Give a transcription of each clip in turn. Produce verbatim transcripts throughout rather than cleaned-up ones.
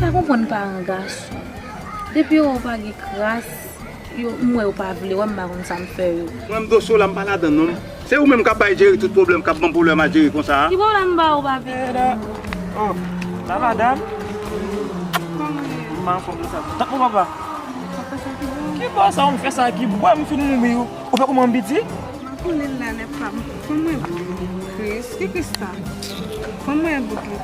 Mwen konprann paran gason. Depi yo pa gen kras, yo, m wè yo pa vle wè m, m pa konn sa m fè yo. Mwen, m dosye w la, m pa ladan non. Se ou menm k ap bay Jerry tout pwoblèm, k ap ban pwoblèm a Jerry konsa a. Ki pwoblèm m ba ou, papi? Oh, la madanm. M pa anfòm konsa. Tank mwen, papa. Ki bò sa ou m fè sa ki bwè m fin mouri ou? Ou fè kòman m piti? Mwen konnen l la nèt pa m. Fò mwen bout li. Kris, ki Kris sa? Fò mwen bout li.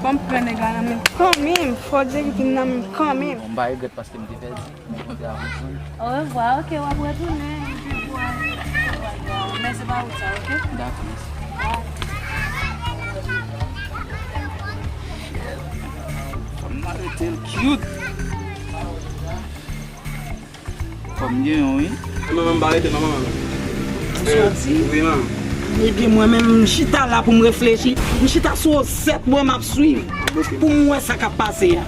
Fò m pran nèg la nan men m. Kanmenm, fò Jerry vin nan men m kanmenm. Bon, m pa regrèt paske m te pèdi, men Bondye avanse m. Orevwa, oke, w ap retounen. Mèsi pa wout sa, oke? Dakò, mèsi. Fanm nan rete l cute. Fò m gen yon, wi. Manman, m pa rete non, manman. Ou soti? Wi, manman. Ebyen, mwen menm, m chita la pou m reflechi. M chita sou zèt mwen, m ap swiv. Pou m wè sa k ap pase a.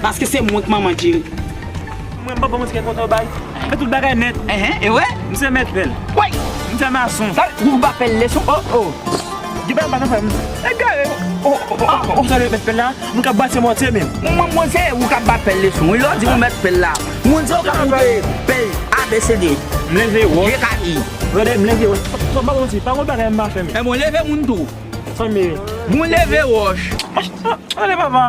Paske se mwen k manman Jerry. Mwen, m pa bon, mwen ti gen kontan bay. Fè tout bagay nèt. Enhen, e wè? M se mèt pèl. Woy! M se mason. Sa, ou ba pèl leson. Oh, oh. Di pa m pa nan fè m. Egare. Oh, oh, oh, oh, oh, sa le mèt pèl la. Moun k ap brase mòtye menm. Mwen, mwen se ou k ap ba pèl leson. Wi, lè w di ou mèt pèl la. Moun sa ou k ap moute pèl A B C D. M leve wòch. J K I. Gade, m leve wòch. Fò m pa manti, pa gon bagay m pa fè menm. E mwen leve moun tou. Sa m ye. Moun leve wòch. Ale, papa.